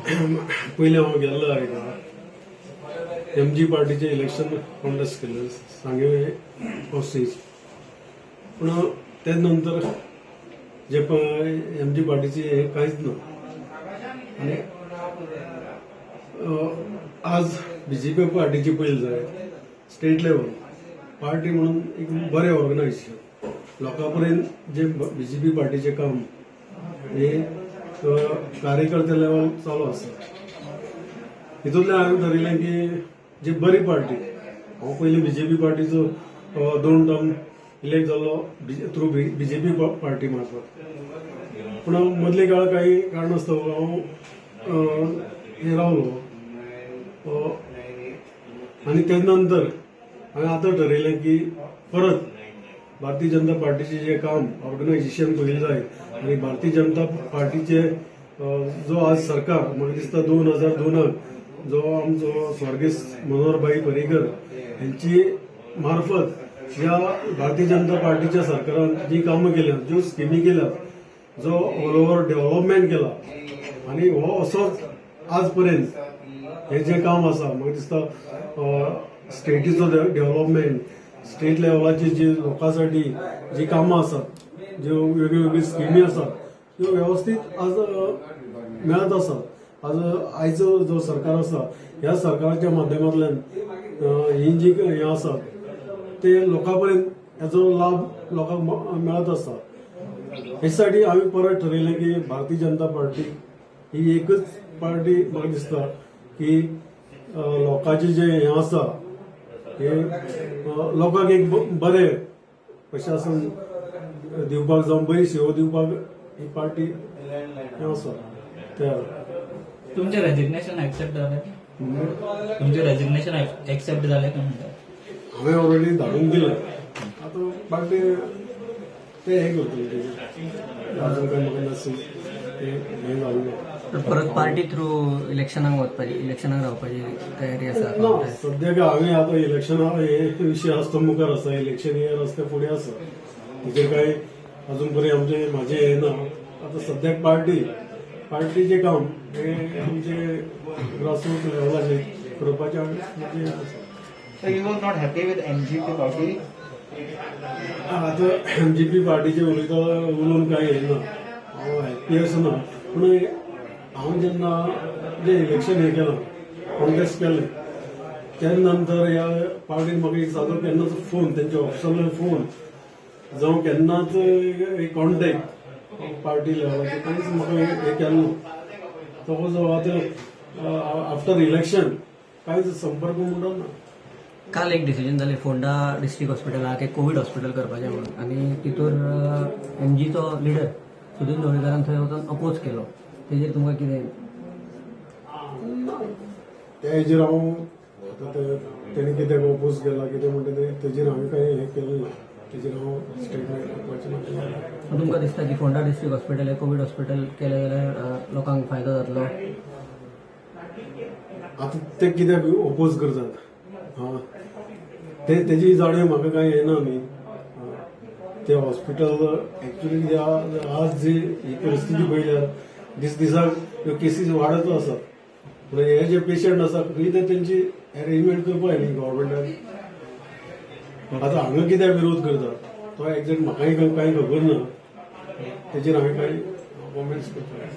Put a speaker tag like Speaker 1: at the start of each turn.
Speaker 1: पयलीं हांव गेल्लो हाका एमजी पार्टीचें इलेक्शन कॉन्टेस्ट केल्लें सांगे कॉन्स्टिट्युएन्सी. पूण ते नंतर जे पळय एमजी पार्टीची हें कांयच ना आनी आज बीजेपी पार्टीची पळयली जायत, स्टेट लेवल पार्टी म्हणून एक बरें ऑर्गनायझेशन, लोकां पर्यंत जे बीजेपी पार्टीचें काम हे कार्यकर्ते लेवल चालू आसा. हितूंतल्यान हांवें थरयलें की जी बरी पार्टी, हांव पयलीं बीजेपी पार्टीचो दोन टर्म इलेक्ट जाल्लो थ्रू बीजेपी पार्टी मार्फत. पूण मदले काळ काही कारणास्तव हांव हे रावलो आनी ते नंतर हांवें आतां ठरयलें की परत भारतीय जनता पार्टीचें जें काम ऑर्गनायझेशन पळयलें जाय आनी भारतीय जनता पार्टीचे जो आज सरकार, म्हाका दिसता 2002 त जो आमचो स्वर्गेस्त मनोहरभाई पर्रीकर यांची मार्फत ह्या भारतीय जनता पार्टीच्या सरकारान जी कामां केल्यात, ज्यो स्किमी केल्यात, जो ऑल ओव्हर डेव्हलपमेंट केला आनी हो असोच आज पर्यंत हे जे काम आसा, म्हाका दिसता स्टेटीचो डेव्हलपमेंट, स्टेट लेवलाची जी लोकांसाठी जी कामां आसात, ज्यो वेगळ्यो वेगळ्यो स्किमी आसात, त्यो वेवस्थीत आज मेळत आसात. आज आयचो जो सरकार आसा, ह्या सरकाराच्या माध्यमांतल्यान ही जी हें आसा ते लोकां पर्यंत हेजो लाभ लोकांक मेळत आसा. हेसाठी आमी परत ठरयलें की भारतीय जनता पार्टी ही एकच पार्टी म्हाका दिसता की लोकांचे जे हें आसा हे लोकांक एक बरें प्रशासन दिवपाक जावं बरी सेवा दिवपाक ही पार्टी हें आसा तयार.
Speaker 2: तुमचें रेजिग्नेशन एक्सेप्ट जालें? तुमचें रेजिग्नेशन एक्सेप्ट जालें काय म्हणटा?
Speaker 1: हांवें ऑलरेडी धाडून दिलें. आतां पार्टी ते हें करतले तेजेर. अजून काय म्हाका मातशें ते हें जालें ना.
Speaker 3: परत पार्टी थ्रू इलेक्शनाक वचपाची, इलेक्शनाक रावपाची तयारी आसा?
Speaker 1: ना, सद्याक हांवें आतां इलेक्शना हे विशय आसा तो मुखार आसा. इलेक्शन इयर आसा, ते फुडें आसा. तेजेर काय अजून पर्यंत आमचे म्हाजें हें ना. आतां सद्याक पार्टीचें काम हें आमचे ग्रासरूट लेवलाचेर करपाचें म्हाजें हें आसा.
Speaker 4: So you were not happy with MGP party?
Speaker 1: आतां एमजीपी पार्टीचे उलयता, उलोवन कांय हें ना. हांव हॅप्पी असो ना, पूण हांव जेन्ना जें इलेक्शन हें केलां, कॉन्टेस्ट केलें, त्या नंतर ह्या पार्टीन म्हाका एक सादो केन्नाच फोन, तेंच्या ऑफिसांतल्यान फोन जावं केन्नाच एक कॉन्टेक्ट पार्टी लेवलाचेर कांयच म्हाका हें केलें ना. तो जो आतां आफ्टर इलेक्शन कांयच संपर्क म्हणटा ना.
Speaker 3: काल एक डिसिजन जालें फोंडा डिस्ट्रिक्ट हॉस्पिटलाक एक कोवीड हॉस्पिटल करपाचें म्हणून आनी तितूर एमजीचो लिडर सुदीन ढवळीकारान थंय वचून अपोज केलो. तेजेर तुमकां कितें?
Speaker 1: त्या हेजेर हांव आतां ते तेणी कित्याक ओपोज केला, कितें म्हणटा ते, तेजेर हांवें कांय हें केलें ना. तेजेर हांव स्टेटमेंट दिवपाचें ना.
Speaker 3: तुमकां दिसता की फोंडा डिस्ट्रिक्ट हॉस्पिटल हे कोवीड हॉस्पिटल केलें जाल्यार लोकांक फायदो जातलो?
Speaker 1: आतां ते कित्याक ओपोज करतात, हा, ते तेजी जाणीव म्हाका कांय येना न्ही. हा. ते हॉस्पिटल एक्चुली कितें आज जी ही परिस्थिती पळयल्यार दीस दिसाक ह्यो केसीस वाडत आसात. पूण हे जे पेशंट आसा खंय ते तेंची अरेंजमेंट करपाक जाय न्ही गव्हर्मेंटान. आतां हांगा कित्याक विरोध करता तो एक्झॅक्ट म्हाकाय कांय खबर ना. तेजेर हांवें कांय कॉमेंट्स करता.